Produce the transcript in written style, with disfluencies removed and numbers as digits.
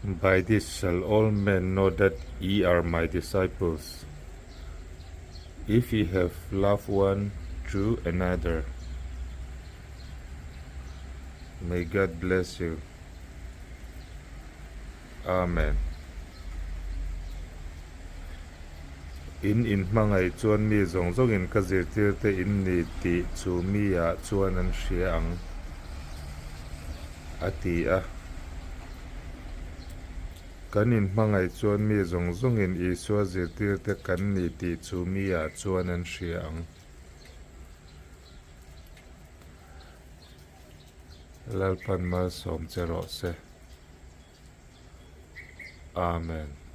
By this shall all men know that ye are my disciples, if ye have love one to another. May God bless you. Amen. In inhmangaih chuan mi zawng zawngin ka zirtirte in ni tih chu mi ah chuan an hria ang, a ti a. Kan inhmangaih chuan mi zawng zawngin Isua zirtirte kan ni tih chu mi ah chuan an hria ang. Lalpan malsawm che rawh se. Amen.